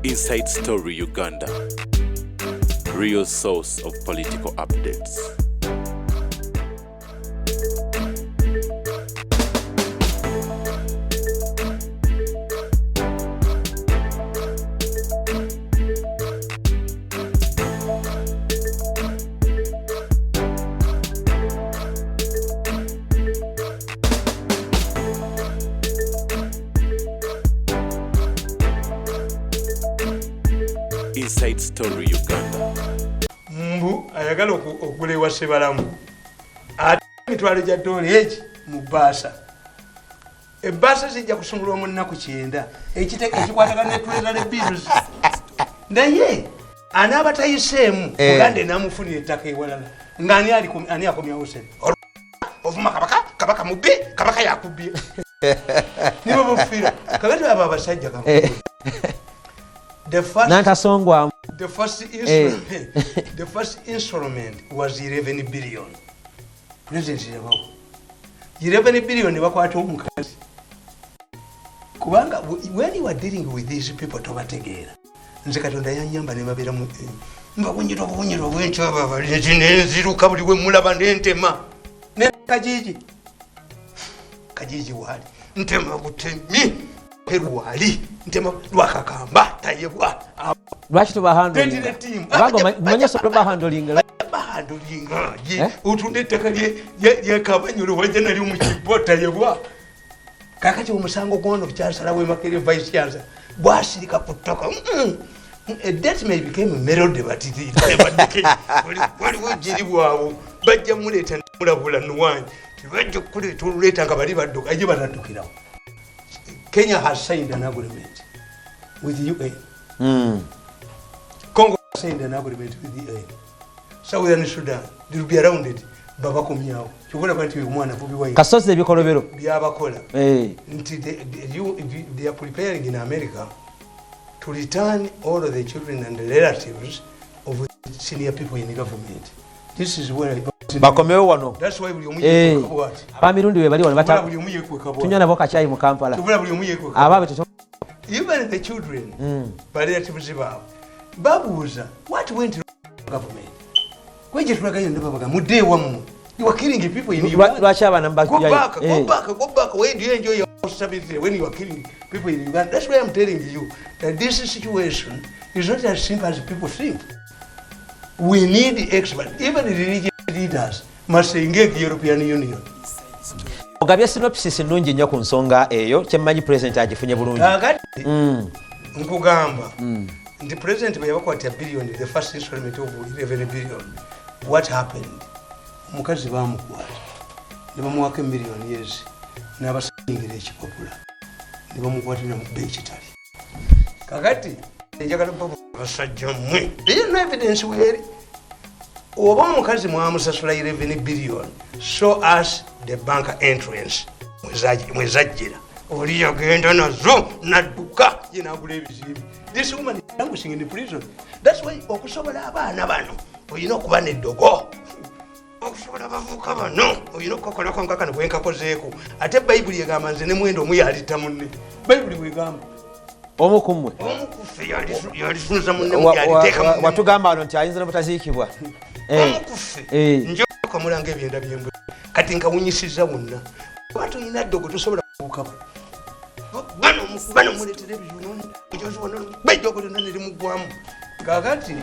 Inside Story Uganda, real source of political updates. Inside Story Uganda. Mbu ayagala okugula ewa Sebalamu, ate emitwalo gya dola egi mu bbaasa. Ebbaasa zijja kusumulwa mu nnaku 90, ekikwatagana ne treasury bills. Naye anaaba tayiseemu, Buganda enaamufunira ettaka ewalala. Nga ani akomyawo sente? Ovuma Kabaka, Kabaka mubbi, Kabaka yakubbye, nibo bufiira. Kakati abo abasajja kamu. The first Nantasongwamu. The first instrument was 11 billion. President yabawo 11 billion ne bakwata omukazi, kubanga when you are dealing with these people tobategeera. Nze Katonda yanyamba ne babeera mbabunyira obubunyira obwenkyaba abalenzi, nenziruka buli we mulaba nentema ne Kajiji. Kajiji waali ntema butemi, Peru waali ntema Lwakakamba tayebwa. Lwaki tubahandlinga? Tendire team. Kubanga omanyi osobola obahandlinga. Bahandlinga. Eh? Otunda ettaka lyekabanyolo, wajja nalyo mukibbo, tayebwa. Kakati omusango gwono kyasalawo emakere, vice chancellor bwasirika ku ttaka. A death may became a melody, but it is never decay. Waliwo giri bwawo bajja muleeta, mulabula nuwanyi tebajja kukuleeta, oluleeta nga bali badduka, aje bataddukirawo. Kenya has signed an agreement with UN. Congo signed an agreement with the UN. Southern Sudan, they will be around it. Babakomyawo. Kyobulaba nti omwana Bobi Wine Kasozi ebikolobero. byabakola nti they are preparing in America to return all of the children and the relatives of senior people in government. This is where Bakomewo wano. That's why buli omu yeekweka bw'ati. Abamirundi be bali wano. Kyobulaba buli omu yeekweka bw'ati. Tunywa nabo kacyayi mu Kampala. Kyobulaba buli omu yeekweka. Abaabwe Even the children, ba relatives baabwe babuuza what went wrong government kweje tulagayo ne babaga mudde ewammwe, you are killing people in Uganda. Lwaki abaana Go back, go back, go back. Where do you enjoy your stability when you are killing people in Uganda? That's why I'm telling you that this situation is not as simple as people think. We need experts. Even the religious leaders must engage the European Union. Ogabye synopsis nnungi nnyo ku nsonga eyo. Kyemmanyi, Pulezidenti agifunye bulungi. Kakati nkugamba nti President bwe yabakwatira billion, the first installment of 11 billion, what happened? Omukazi bamukwata ne bamuwako emiliyoni ezi n'abasayingira ekipapula ne bamukwatira mukuba ekitali. Kakati njagala basajja mmwe, no evidence weeri oba omukazi mwamusasula 11 billion, so as the bank entrance mwezajjira, oli yagenda nazo nadduka ye nagula ebizimbe. This woman is languishing in the prison. That's why okusobola abaana bano olina okuba neddogo, okusobola abavubuka bano olina okukakolako nga kano bwenkakozeeko. Ate Bayibuli egamba nze ne mwenda omu yalitta munne. Bayibuli bwegamba. Omu ku mmwe. Omu kuffe yalisunza munne, yaliteeka munne. Watugamba wano nti ayinza nobutaziikibwa. Omu kuffe. Njokamulanga ebyenda byembu kati nkawunyisiza wonna, kuba tolina ddogo tosobola kubuukako. Bano muletera ebizubaejogo lyonna nerimugwamu. Kakati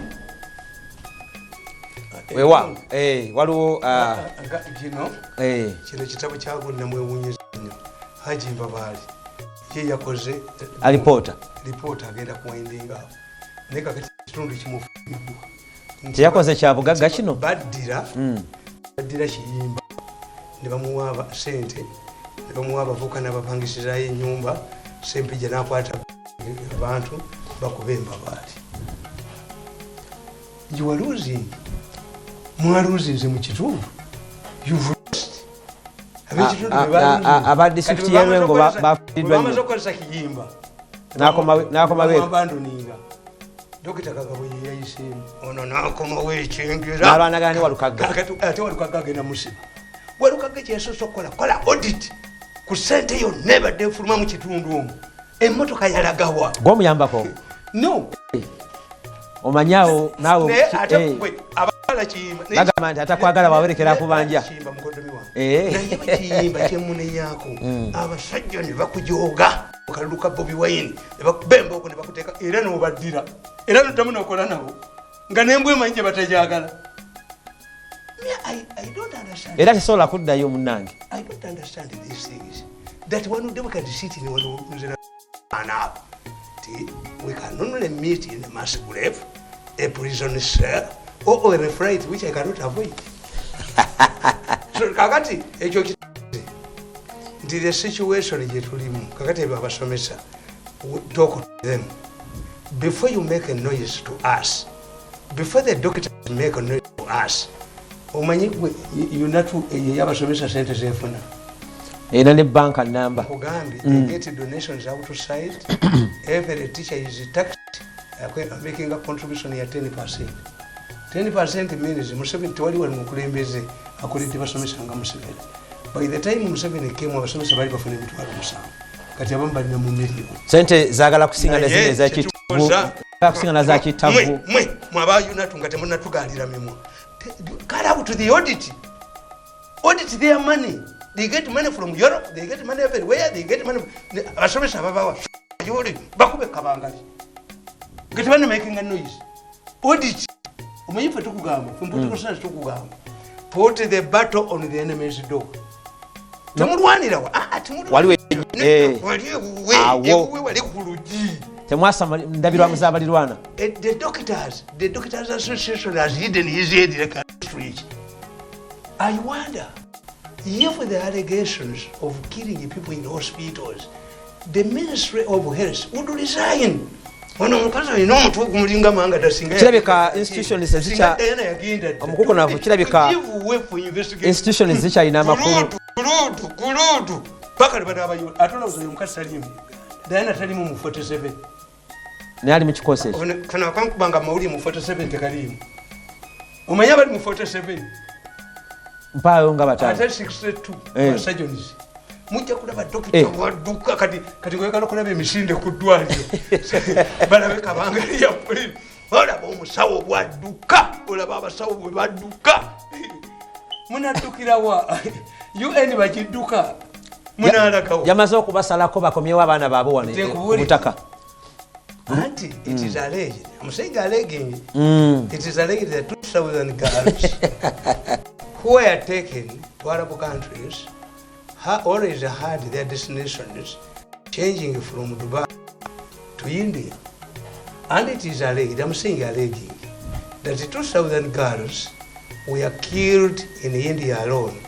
Wewa waliwo kino kino kitabo kyagonna mwewunyiza nnyo. Haji Mbabaali ye yakoze Alipoota. Lipoota agenda kuwindinga awo, naye kakati kitundu kimufumiddwa. Teyakoze kya bugagga kino. Baddira Kiyimba ne bamuwa sente, ne bamuwa abavuka n'abapangisizayo ennyumba. Sempijja n'akwata abantu bakuba embabaali. You are losing, mwaluzinze mu kitundu. You've lost. Ab'ekitundu be baluzinze. Aba district Kati bwe y'e Lwengo bafiiriddwa bwe nnyo. bamaze okukozesa Kiyimba, N'akomawo. Abandoninga Dokita Kagabo ye yayiseemu ono n'akomawo ekyengera. N'alwanagana ne Walukagga. Kakati ate Walukagga agenda musiba. Walukagga kyeyasoose okukola, kola audit ku sente yonna ebadde efuluma mu kitundu omwo, emmotoka yalagawa? Gwomuyambako. No. Omanyawo naawe. Naye ate gwe abala Kiyimba Bagamba nti atakwagala wawerekera kubanja. Kiyimba mukodomi wange. Naye Kiyimba kyemunenyako, abasajja ne bakujoga mukalulu ka Bobi Wine, ne bakuba embooko, ne bakuteeka era n'obaddira, era noddamu n'okola nabo nga nembwa emanyi gye batajagala. Me, I don't understand. Era tesobola kuddayo, munnange. I don't understand these things. That one day we can sit in one abo. We can only meet in a mass grave, a prison cell, or a flight which I cannot avoid. So kakati ekyo nti the situation gye tulimu kakati, ebyo abasomesa, talk to them before you make a noise to us, before the doctors make a noise to us. Omanyi gwe UNATU eyabasomesa sente zefuna? Erina ne banka namba. Kugambye, they get donations outside. Every teacher is taxed, making a contribution ya 10%. 10% means Museveni, tewali wali mukulembeze akoledde basomesa nga Museveni. By the time Museveni came, abasomesa bali bafuna 70,000, kati abamu balina mu miliyoni. Sente zaagala kusinga nezino Naye ezakitavu. kyetukoza- Kusinga nazakitavu. Mwe mwaba UNATU nga temunatugalira mimwa. Carry out the audit, audit their money. They get money from Europe, they get money everywhere, they get money. Abasomesa babawa yoli bakube kabangali nga tebana making a noise. Audit. Omanyi ffe tukugamba, ffe political science tukugamba, put the battle on the enemy's door. Temulwanirawa. Ah, Waliwo wali ewuwe. Awo. Ewuwe wali ku lugi. Temwasama ndabirwamu z'abalirwana. The doctors association has hidden his head like a ostrich. I wonder if the allegations of killing people in hospitals, the Ministry of Health would resign. Ono omukazi alina omutwe ogumulinga manga dasinga. Kirabika institutions Singa Diana yagenda dda. Omukukunavu, kirabika Give way for investigation. institutions zikyalina amakulu. Kulutu, kulutu, kulutu. Paka lwe banaabayo. Ate olowooza oyo omukazi taliimu. Diana talimu mu 47. Naye ali mu kikosi ekyo. Kano akankubanga amawulire mu 47 tekaliimu. Omanyi abali mu 47? Mpaayo nga bataano. Ate 62 surgeons. Mujja kulaba dokita wadduka kati. Kati ngoyagala okulaba emisinde ku ddwaliro, balabe kabangali ya polisi, olaba omusawo bwadduka, olaba abasawo bwe badduka. Munaddukirawa? Un bakidduka, munalagawo? Yamaze okubasalako bakomyewo abaana baabwe wano Nze ku nkubuulire. butaka. Anti it is alleged, I'm saying alleging, it is alleged that 2000 girls who were taken to Arab countries always had their destinations changing from Dubai to India. And it is alleged, I'm saying alleging, that the 2,000 girls were killed in India alone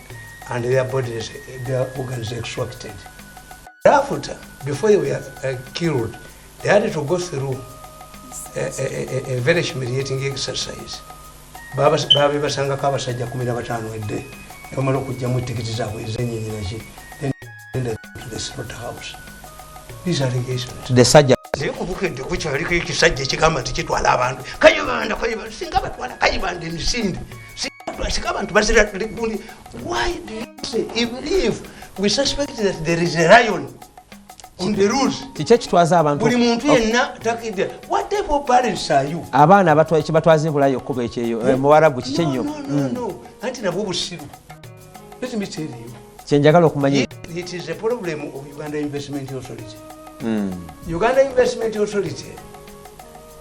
and their bodies, their organs extracted. After, before they were killed, they had to go through a very humiliating exercise. Babe basangako abasajja 15 edde, ne bamala okugyamu tikiti zaabwe ezenyonyi naki, then to the slaughterhouse. These allegations. The sajja. Naye kubukedde kukyaliko ekisajja ekigamba nti kitwala abantu Kayibanda. Kayibanda singa batwala Kayibanda emisinde, singa abantu bazira gundi. Why do you say, even if we suspect that there is a lion on the loose? Kiki ekitwaza abantu? Buli muntu yenna takidde. What type of parents are you? Abaana kibatwaza ebulayo okkuba ekyeyo muwarabu kiki ennyo? No, no, no. Anti nabwo busiru. Let me tell you. Kyenjagala okumanya. It is a problem of Uganda Investment Authority. Uganda Investment Authority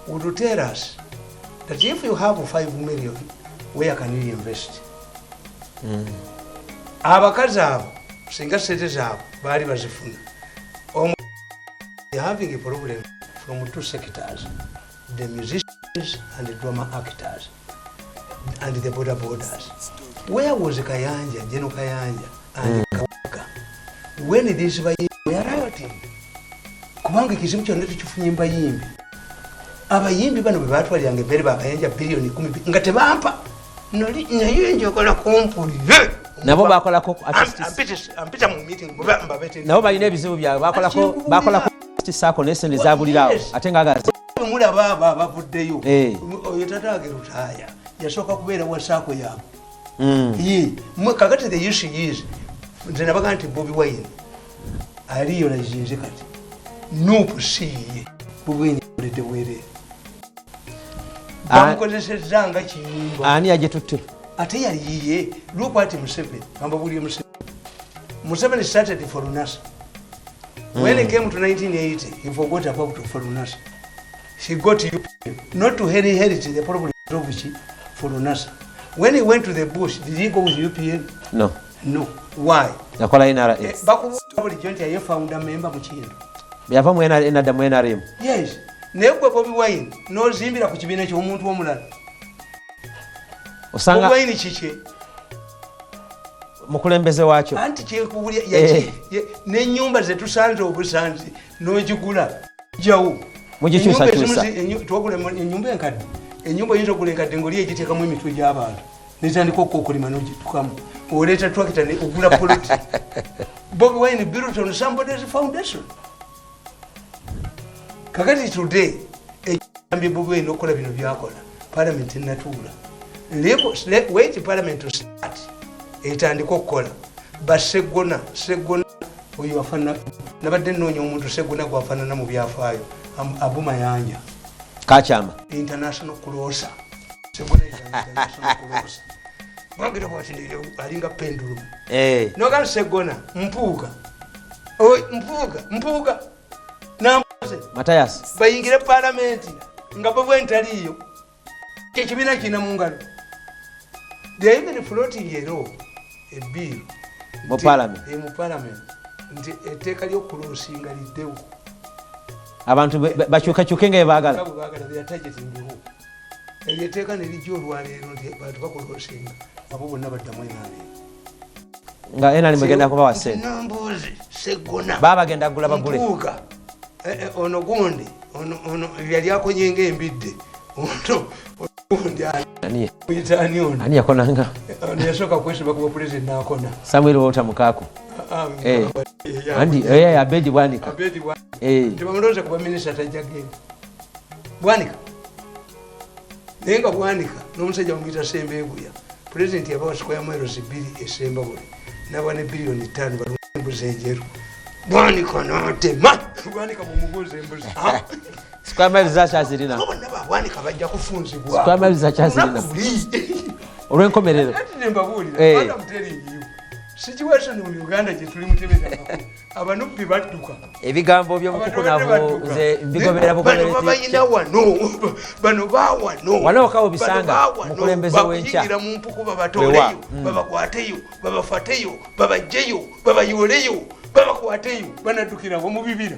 would tell us that if you have 5 million, where can you invest? Abakazi abo singa sente zaabwe baali bazifuna. Having a problem from two sectors, the musicians and the drama actors and the border borders. Where was Kayanja, General Kayanja and Kawaka when these bayimbi were rioting? Kubanga ekizibu kyonna tukifunye mbayimbi. Abayimbi bano bwe batwaliranga emmere bakayanja 10 billion nga tebampa. Naye njagala kumpulire. Nabo bakolako Ampita mu meeting mbabete. Nabo balina ebizibu byabwe, bakolako saako nesente zabulirawo ate nga gaze. Mulaba abo abavuddeyo. Oyo tataage Lutaaya yasooka kubeera wa SACCO yaabwe. Ye, kakati the issue is, nze nabaga nti Bobi Wine aliyorazinze kati NUP si yiye. Bobi Wine Bamukoledde bwereere, bamukozesezza nga kiyumba. Ani yagitutte? Ate yali yiye. Look at Museveni. Ambabulye Museveni. Museveni started for NASA. When he came to 1980, he forgot about FRONASA. He got UPM, not to inherit the problem of FRONASA. When he went to the bush, did he go with UPM? No. No. Why? Yakola NRA. Bakubuuza bulijjo nti aye founder member mu kintu. Yava mu NRA nadda mu NRM. Yes. Naye gwe Bobi Wine n'ozimbira ku kibiina ky'omuntu omulala. Osanga Bobi Wine kiki? Mukulembeze waakyo. Anti kyekubulya n'ennyumba zetusanze obusanzi n'ogigula jawo. Mugikyusakyusa. Twagula ennyumba enkadde. Ennyumba oyinza okugula enkadde ng'oli egiteekamu emitwe gy'abantu netandika okukolima n'ogitukamu, oleeta twakita ogula poloti. Bobi Wine built on somebody's foundation. Kakati today ekiyambye Bobi Wine okukola bino byakola, parliament enatuula. Wait, parliament to start, etandika okukola. Baseggona, Seggona oyo afaanana, nabadde nnoonya omuntu Seggona gwafaanana mu byafaayo. Abu Mayanja. Kakyama. International crosser. Seggona is an international crosser. Bagira bwati, alinga pendulum. Nogamba Seggona, Mpuuga. Oi, Mpuuga, Mpuuga nambuze. Matayas. Bayingire palamenti nga bo bwentaliiyo, kyekibiina kirina mu ngalo. They are even floating a law, a bill. Mu parliament. Mu parliament, nti etteeka ly'okucrossinga liddewo. Abantu bakyukakyuke nga byebaagala. Nga bwe baagala. They are targeting who? Eryo etteeka ne lijja olwaleero nti bantu bacrossinga, abo bonna baddamu NRM. Nga NRM egenda kubawa sente. Nambuzi, Seggona, baba bagenda kugula bagule. Mpuuga, ono gundi, ono yali akonye ng'embidde, ono gundi. Ani? Muyitaani ono? Ani yakonanga? Ono yasooka kwesiba kuba pulezidenti n'akona. Samuel Walter Mukaaku. Andi Abedi Bwanika. Abedi Bwanika. Tebamulonze kuba minisita, tajja genda. Bwanika, naye nga Bwanika n'omusajja bamuyita Sembeeguya. Pulezidenti yabawa square miles 2 esembabule, nabawa ne biliyoni 5 balunde embuzi enjeru. Bwanika n'atema. Bwanika bwemubuuza embuzi. Square miles zakyazirina. Bo bonna babwanika bajja kufunzibwa. Square miles zakyazirina. Buli. Olw'enkomerero. Ati nembabuulira. What I'm telling you, situation mu Uganda gye tuli muteberangako, abanubbi badduka. Ebigambo by'omukukunavu nze mbigoberera. Bano babayina wano, bano bawano. Wano wokka wobisanga, mukulembeze w'enkya. Bakuyingira mu mpuku, babatooleyo, babakwateyo, babafateyo, babajjeyo, babayooleyo, babakwateyo, banaddukirawo mu bibira.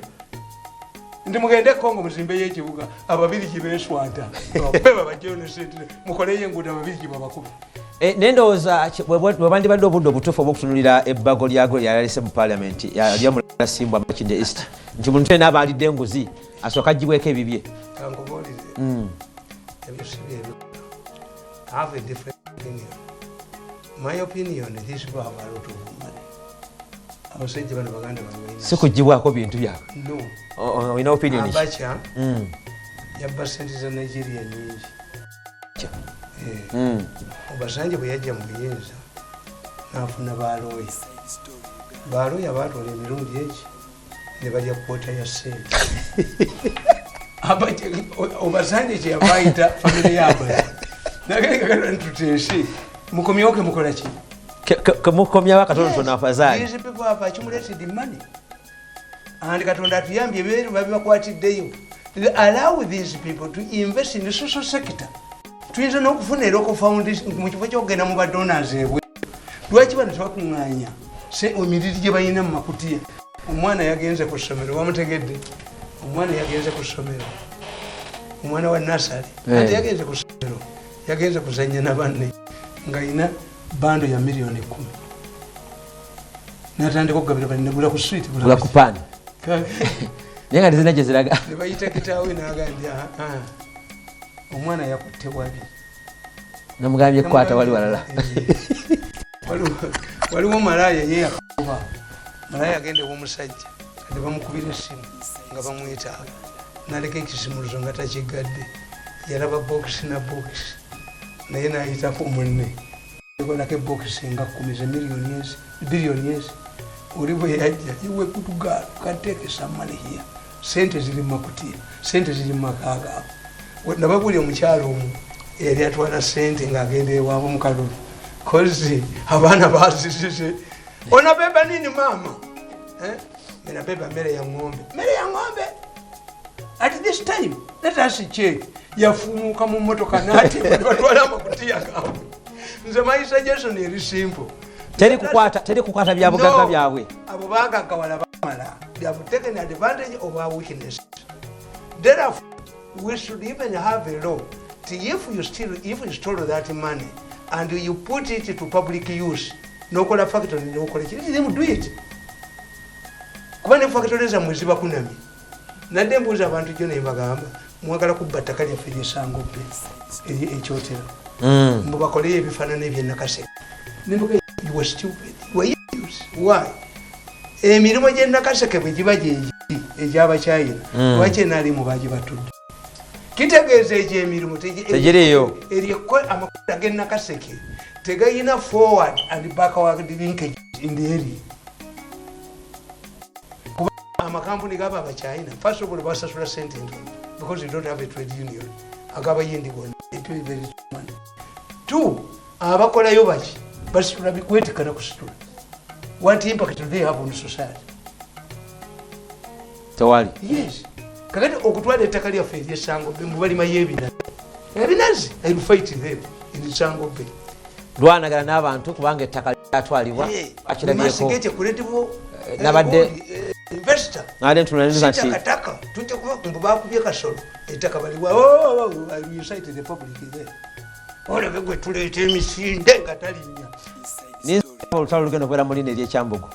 Nti mugende Kongo muzimbeyo ekibuga, ababirigi beeswanta be babajjeyo ne sente, mukoleyo enguudo, ababirigi babakuba. Naye ndowooza bwe bandibadde obudde obutuufu obw'okutunulira ebbago lyago lyayalese mu paalamenti lyomulasimbwa Makindye East, nti muntu yenna aba alidde enguzi asooka agibweko ebibye. Kankubuulire, ebyo si byebyo. I have a different opinion. My opinion, these people have a lot of money. Abasajja bano baganda bange balina. Si kugibwako bintu byabwe. No. Olina opinion ki? Abacha yabba sente za Nigeria nyingi. Obasanjo bwe yajja mu buyinza n'afuna balooya. Balooya baatwala emirundi egi ne balya kwota ya sente. Obasanjo kyeyava ayita famire y'Abacha nagenda ntuteese mukomyewo ke mukola ki? Kemukomyawo akatonotono afazaali. These people have accumulated money. And Katonda atuyambye, ebibeeru babibakwatiddeyo. Allow these people to invest in the social sector. Tuyinza n'okufuna e local foundation mu kifo ky'okugenda mu badonors ebwe. Lwaki bano tebakuŋŋaanya emiriri gye balina mu makutiya? Omwana yagenze ku ssomero, wamutegedde? Omwana yagenze ku ssomero, omwana wa nursery. Ate yagenze ku ssomero, yagenze kuzannya na banne ng'alina bundle ya miliyoni 10. N'atandika okugabira banne, gula ku swiiti. Gula ku paani, naye nga tezirina gye ziraga. Ne bayita kitaawe n'agamba nti, "Ah, ah, omwana yakutte wabi." Namugambye kukwata wali walala. Waliwo malaaya ye yakuba malaaya agenda ew'omusajja, kati bamukubira essimu nga bamwetaaga, naleka ekisimuluzo nga takigadde. Yalaba bokisi na bokisi, naye nayitako munne kolako ebokisi nga 10 ze miliyoni ezi, biliyoni ezi. Oli bwe yajja, iwe kutugaalo kateeke some money here. Sente ziri mu makutiya, sente ziri mu maka gaabwe. Nababuli omukyalo omu eyali atwala sente ng'agenda ewaabwe mu kalulu, kozi abaana bazizize, "Onabeba nini mama?" Eh? "Minabeba mere ya ng'ombe." "Mere ya ng'ombe at this time? Let us check." Yafumuka mu motoka nate batwala amakutiya gaabwe. Nze my suggestion eri simple. Teri kukwata byabugagga No. byabwe. Abo bagaggawala bamala. They have taken advantage of our weakness. Therefore we should even have a law to if you steal, if you stole that money and you put it to public use, nokola factory, nokola ki, let them do it, kuba ne factory zammwe zibakunamye. Nadde mbuuza abantu gyo nembagamba, mwagala kubba ttaka lyaffe lyesango bbe ekyotero, mbu bakoleyo ebifaanana ebyenakaseke. Nembuga, "You are stupid, you are idiots." Why? Emirimu gyenakaseke bwe giba gyegi egyabachina, lwaki enaalimu bagibatudde? Kitegeeza egyo emirimu Tegiriiyo. Eryo amakola g'enakaseke tegayina forward and backward linkage in the area, kuba amakampuni gaba abachina, first of all, basasula sente ntono because you don't have a trade union. Agabayindi gonna, they pay very little money. Two, abakolayo baki basitula kwetikana kusitula. What impact do they have on society? Tewali. Yes. Kakati okutwala ettaka lyaffe eryesango be mbu balimayo ebinazi, ebinazi, I will fight them in Sango Bay. Lwanagana n'abantu kubanga ettaka lyatwalibwa, akirabyeko. Investor. Nabadde ntunula nti Takataka tujja kuba mbu bakubye kasolo ettaka baliwa. Oh, you cite the public there, olabe gwe tuleeta emisinde nga talinnya. Ninza olutalo lugenda okubeera mulina eryekyambugo,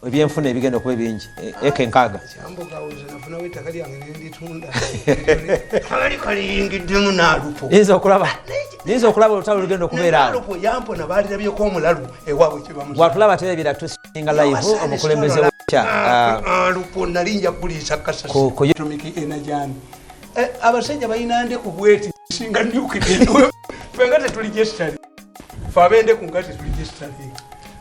ebyenfuna ebigenda okuba ebingi, eka 60. Kyambuga awuze nafunawo ettaka lyange nenditunda, kali kaliyingiddemu naalupo. Niyinza okulaba olutalo lugenda okubeera awo. Naalupo yampona, balirabyeko omulalu ewaabwe kyebamusa. Bwatulaba terebera tusinga live omukulembeze wekya Alupo nali nja kuliisa kasasi. Atomic energy ani? Abasajja balina ndeku bweti singa nuclear. Ffe nga tetuligestali, fe abendeku nga tetuligestali.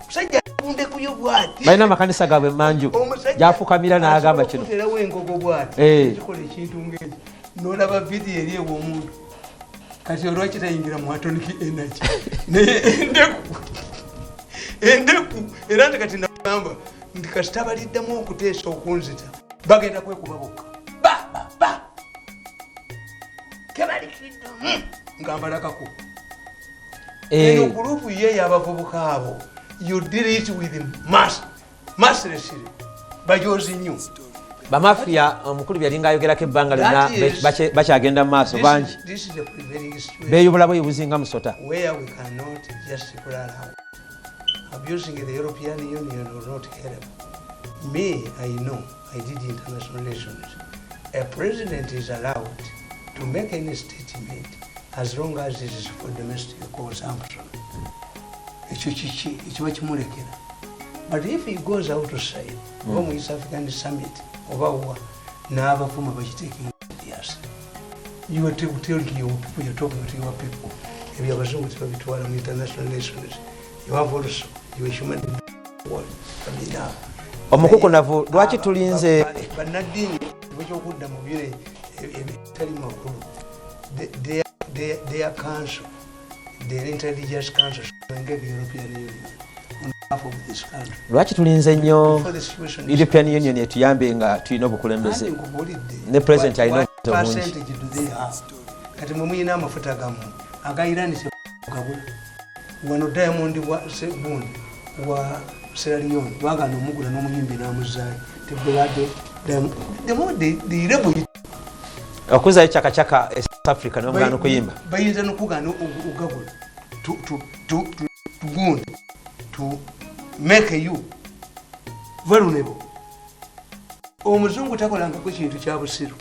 Musajja ndekuyo bwati. Balina amakanisa gaabwe emanju Omusajja gyafukamira n'agamba kino. Okuteerawo engogo bwati, kikola ekintu ngekyo, nolaba vidiyo eri ew'omuntu. Kati olwaki tayingira mu atomic energy? Naye endeku era nti kati nagamba nti kasita baliddamu okuteesa okunzita, bagenda kwekuba bokka. Ba ba ba kebalikiddamu nga mbalakako. Eno gurupu ye y'abavubuka abo, you deal it with mass mercilessly, bajozi nnyo. Bamafiya omukulu byalinga ayogerako ebbanga lyonna bakyagenda mu maaso bangi. This is a prevailing situation Beeyubula bweyubuzi nga musota. where we cannot just allow abusing the European Union or not help. Me, I know, I did international relations. A president is allowed to make any statement as long as it is for domestic consumption. Ekyo kiki ekiba kimulekera. But if he goes outside, oba mu East African Summit oba wa, n'abavuma, bakitaking serious. You are telling your people, you're talking to your people. Ebyo abazungu tebabitwala mu international relations. You have also your human world. I mean, Omukukunavu lwaki tulinze? Bannaddiini kifo kyokudda mu bire ebitali makulu, their council, their intelligence council should engage the European Union on behalf of this country. Lwaki tulinze nnyo Before the situation is- European Union etuyambe nga tulina obukulembeze? Anti nkubuulidde. Ne president alina What obuyinza bungi. percentage do they have? Kati mwe muyina amafuta gammwe aga Iran gabula wano, diamond wa gundi wa Sierra Leone bagana omugula n'omuyimbi n'amuzaayo tegwebadde the more they label it. Okuzayo kyakakyaka e South Africa nebamugana okuyimba. Bayinza nokugaana ogagula tugundi to make you vulnerable. Omuzungu takolangako kintu kya busiru.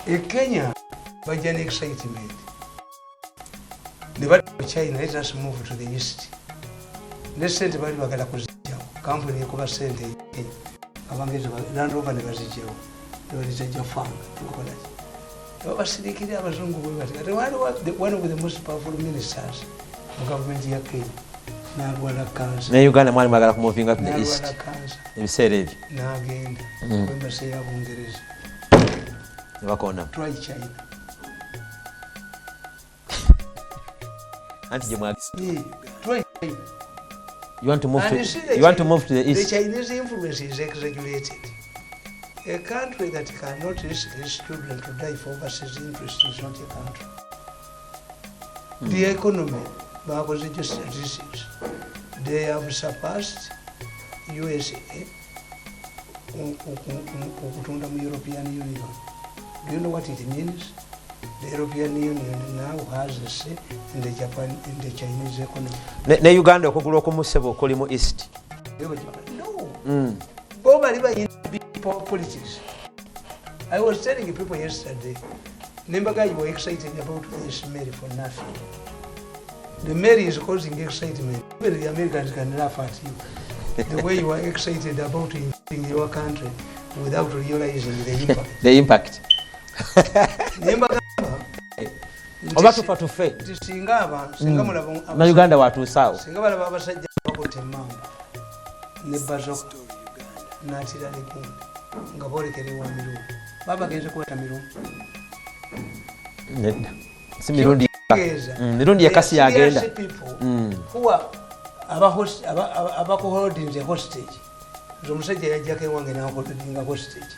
E Kenya bajja ne excitement ne badda mu China, "Let us move to the east." Ne sente baali bagala kuzijjawo, kampuni ekuba sente e Kenya, abangereza Land Rover ne bazijjawo ne balizajja fanga nebakolaki babasirikire. Abazungu bwe bati. Kati waliwo one of the most powerful ministers mu gavumenti ya Kenya. N'alwala kansa. Ne Uganda mwali mwagala kumuvinga to the east. N'alwala kansa. Ebiseera ebyo. N'agenda ku embassy ya Bungereza. Ne bakoona. Try China. Anti gye mwa Yeah, try China. You want to move And to you see the you want to Chi- move to the The east. Chinese influence is exaggerated. A country that cannot risk its children to die for overseas interest is not a country. The economy, bakoze just statistics, they have surpassed USA okutunda mu European Union. Do you know what it means? The European Union now has a say in the Japan, in the Chinese economy. Ne Uganda okugula okumu, ssebo, okuli mu east. No. Bo bali bayina big power politics. I was telling people yesterday, nembaga, you were excited about this Mary for nothing. The Mary is causing excitement. Even the Americans can laugh at you. The way you are excited about invading your country without realizing the impact. The impact. Nembagamba Oba tufa tufe. nti singa abantu, singa mulaba Na Uganda watuusaawo. Singa balaba abasajja bakutte emmamba ne bazooka n'atira negundi nga boolekera ewa Mirundi, baba bagenze kuweta Mirundi. Nedda. Si Mirundi. Kitegeeza, Mirundi yekka si yagenda. serious people who are abakuholdinze hostage. Nze omusajja yajjako ewange nanholdinga hostage,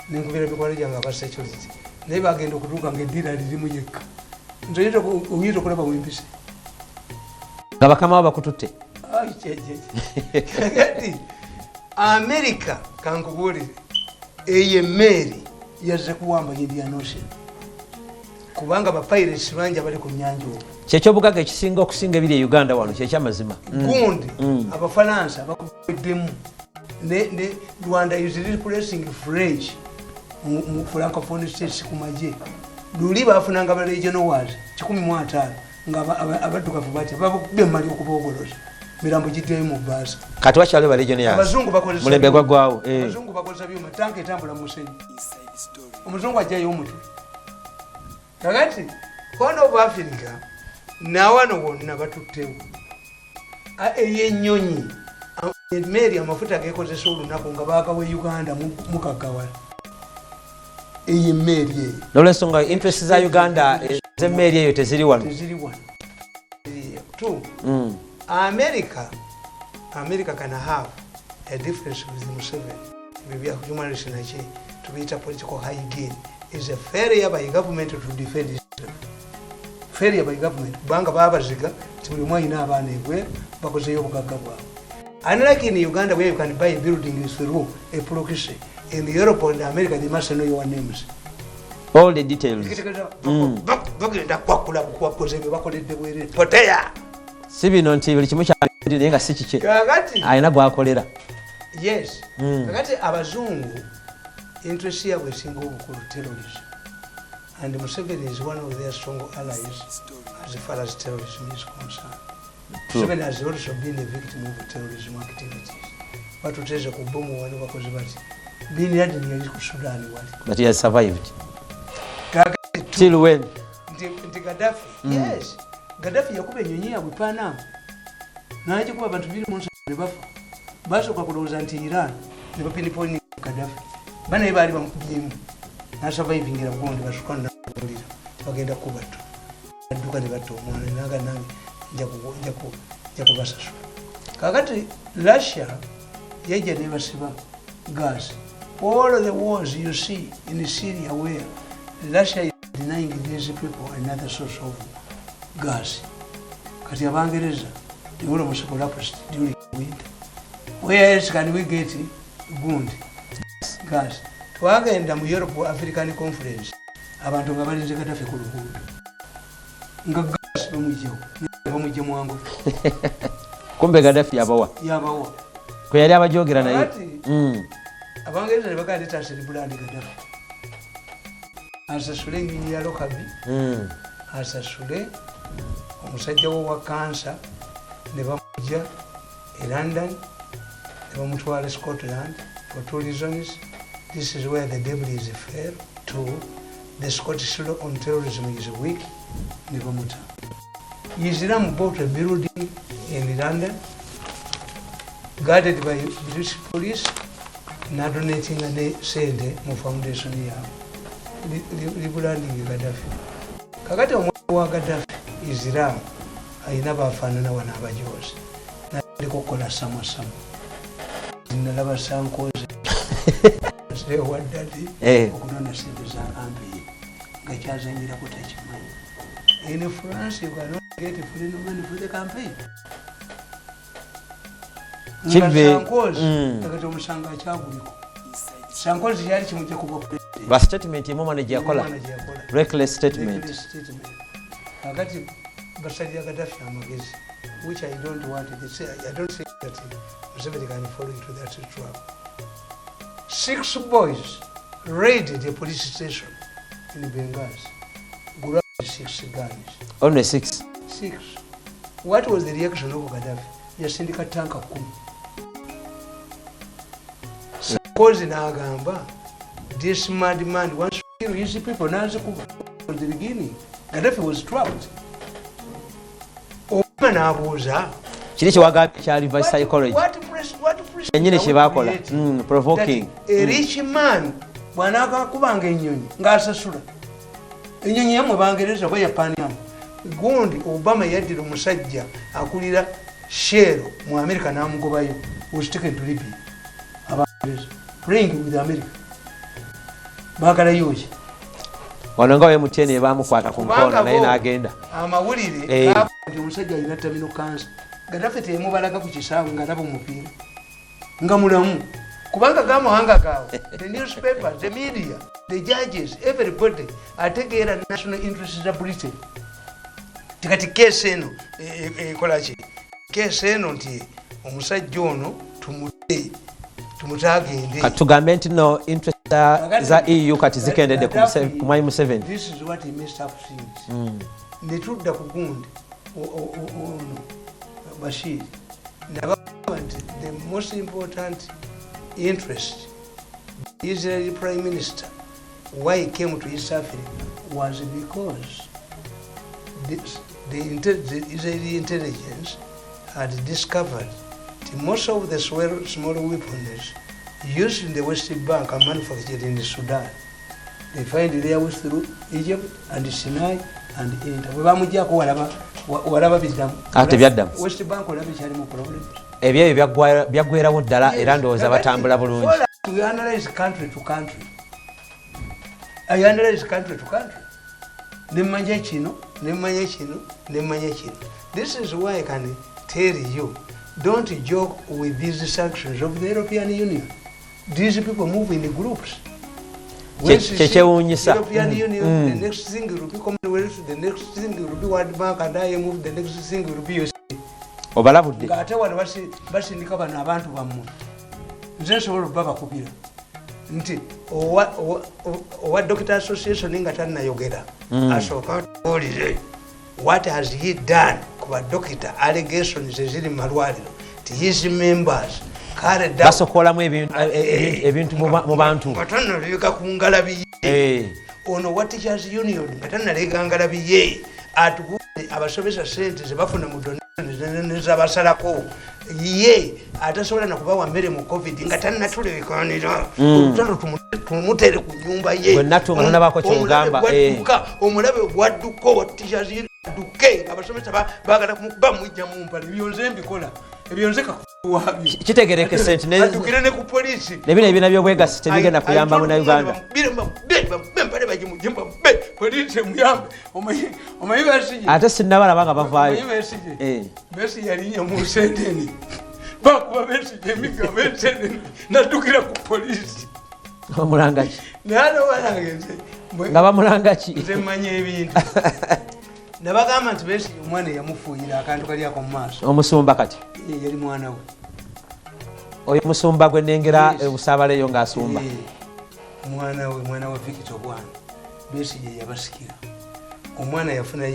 nenkubira mikwano gyange aba security, naye bagenda okutuuka nga eddiira lirimu yekka. Nze oyinza okulaba wempise. Nga bakama bo bakututte. Ai, che, che, che. Kakati America, kankubuulire, eyo emmeeri yazze kuwamba Indian Ocean, kubanga bapirates bangi abali ku nyanja okwo. Kyekyobugagga ekisinga okusinga ebiri e Uganda wano, kyekyamazima. Gundi Abafalansa bakubeddemu ne Rwanda is replacing French mu Francophone states ku magye. Luli bafunanga ba legionnaires 150 nga abaddugavu batya babakubye emali okuboogoloza, mirambo giddeyo mu bbaasa. Kati wakyaliwo ba legionnaires. Abazungu bakozesa Mulembe byuma. gwaggwawo. Eh. Abazungu bakozesa byuma, tanka etambula mu musenyu, omuzungu ajjayo omutwe. Kakati Horn of Africa nawano wonna batuttewo. Eyo ennyonyi, emmeri, amafuta gekozesa olunaku nga bagawa Uganda mukaggawala, eyo emmeri eyo. Nolwensonga interest za Uganda ez'emmeeri eyo teziri wano. Teziri wano. Two, America can have a difference with Museveni. Ebyo bya human rights naki tubiyita political hygiene, is a failure by government to defend itself, failure by government, kubanga babaziga nti buli omu alina abaana ebweru bakozeyo obugagga bwabwe. Unlike in Uganda, where you can buy a building through a proxy, in Europe and America they must know your names. All the details. Bagenda kwakula bukwakoze bye bakoledde bwerere poteya. Si bino nti buli kimu kya naye nga si kikye. Kakati Alina gwakolera. Yes. Kakati abazungu interest yabwe esinga obukulu terrorism, and Museveni is one of their strong allies as far as terrorism is concerned. True. Museveni has also been a victim of terrorism activities. Batuteze ku bomu wano, bakoze bati. Bin Laden yali ku Sudan wali. But he has survived. Kakati Till when? nti Gaddafi, yes, Gaddafi yakuba enyonyi yabwe Panam, nagikuba abantu 207 ne bafa. Basooka kulowooza nti Iran, ne bapinpoint Gaddafi, banaye baali bamukubyemu, nasurvivingira gundi basuka nabulira tebagenda kubatta, adduka ne batta omwana naga nange nja kubasasula. Kakati Russia yajja nebasiba gas. All the wars you see in Syria, where Russia is denying these people another source of gas. Kati Abangereza, they almost collapsed during winter. Where else can we get gundi gas? Twagenda mu Europe African Conference, abantu nga balinze Kadafi ku luguudo nga gas bamugyewo, bamugye mwangu. Kumbe Gaddafi yabawa. Yabawa. Kwe yali abajogera naye. Kakati, Abangereza ne bagamba, "Let us rebrand Gaddafi, asasule enyonyi ya Lockerbie, asasule omusajja wo wa kansa." Ne bamujja e London ne bamutwala Scotland for two reasons. This is where the devil is fair. Two, the Scottish law on terrorism is weak. Ne bamuta. Islam bought a building in London, guarded by British police, nadonatinga ne sente mu foundation yaabwe, rebranding Gaddafi. Kakati omwana wa Gaddafi Islam ayina bafaanana wano abajozi, natandika okukola samusamu. Nalaba Sarkozy waddadi okunona sente za campaign nga kyazanyirako takimanyi. In France you cannot get free money for the campaign. Nga Sarkozy kati omusango akyaguliko. Sarkozy yali kimujja kuba president. Ba statement emu omwana gye yakola. Omwana gye yakola. Reckless statement. Reckless statement. Kakati basalira Gaddafi amagezi, which I don't want to say. I don't think that Museveni can fall into that trap. Six boys raided a police station in Benghazi, grabbed six guns. Only six? Six. What was the reaction of Gaddafi? Yasindika tanka 10. Sarkozy n'agamba, "This madman wants to kill his people." N'azikuba. From the beginning Gaddafi was trapped. Obama n'abuuza. Kiri kyewagambye kya reverse psychology. What Yennyini kye baakola. creating Provoking. that a rich man bw'anaakakubanga ennyonyi ng'asasula ennyonyi yammwe Bangereza oba Japan yammwe. Gundi Obama yaddira omusajja akulira Shell mu America n'amugobayo, was taken to Libya. Abangereza playing with America, baagalayo ki? Wano nga MTN ebamukwata ku mukono naye n'agenda. Amawulire nti omusajja alina terminal cancer. Gaddafi temubalaga ku kisaawe ng'alaba omupiira nga mulamu, kubanga gamawanga gaabwe, the newspapers, the media, the judges, everybody ategeera national interest za Britain. Tikati case eno ekolaki? Case eno nti omusajja ono tumute, tumute agende. Kati tugambe nti no interest za EU kati zikendedde ku mwami Museveni. This is what he messed up things. Netudda ku gundi ono Bashir, nabagamba nti the most important interest, the Israeli prime minister, why he came to East Africa was because the Israeli intelligence had discovered that most of the small weapons used in the West Bank are manufactured in Sudan. They find their way through Egypt and Sinai and enter. Bwe bamuggyako walaba biddamu. Ah, tebyaddamu. West Bank olaba ekyalimu problems. Ebyo byaggwerawo ddala, era ndowooza batambula bulungi. We analyze country to country. I analyze country to country. Nemmanya kino, nemmanya kino, nemmanya kino. This is why I can tell you, don't joke with these sanctions of the European Union. These people move in groups. Kyekyewuunyisa. European Union, the next thing will be Commonwealth, the next thing will be World Bank and IMF, the next thing will be USA. Obalabudde. Ng'ate wano basindika bano abantu bammwe. Nze nsobola obba bakubira nti owa Doctor Association nga tannayogera asooka atubuulire what has he done ku badokita, allegations eziri mu malwaliro ti his members carried out Basokolamu ebintu mu bantu. Nga tannaleega ku ngalabi ye. Ono wa Teachers Union nga tannaleega ngalabi ye, atubuulire abasomesa sente zebafuna mu donation nezabasalako, ye atasobola nakubawa mmere mu COVID nga tannatulekanira. Olutalo tumutere ku nyumba ye. Bwe nattu nga tonabako ky'ogamba, Omulabe bwadduka, omulabe bwadduka, owa Teachers Union adduke, abasomesa baagala kumukuba mujja mu mpale. Ebyo nze mbikola, ebyo nze kakuwabyo. Kitegerekese nti Addukire ne ku poliisi. Ne bino ebibiina by'obwegassi tebigenda kuyamba Munnayuganda. Empale bagimugye, poliisi emuyambe. Omanyi Besigye? Ate sinnabalaba nga bavaayo. Omanyi Besigye? Besigye yalinnya mu nsendeni, bakuba Besigye emigga bensendeni, naddukira ku poliisi. Bamulanga ki? Naye ate obanange nze Nga bamulanga ki? Nze manya ebintu. Nabagamba nti Besigye omwana eyamufuuyira akantu kali ako mu maaso. Omusumba kati? Ye yali mwana we. Oyo musumba gwe nnengera Yes. obusaabala eyo ng'asumba. Mwana we, mwana wa Victor Bwana Besigye yabasikira. Omwana yafuna.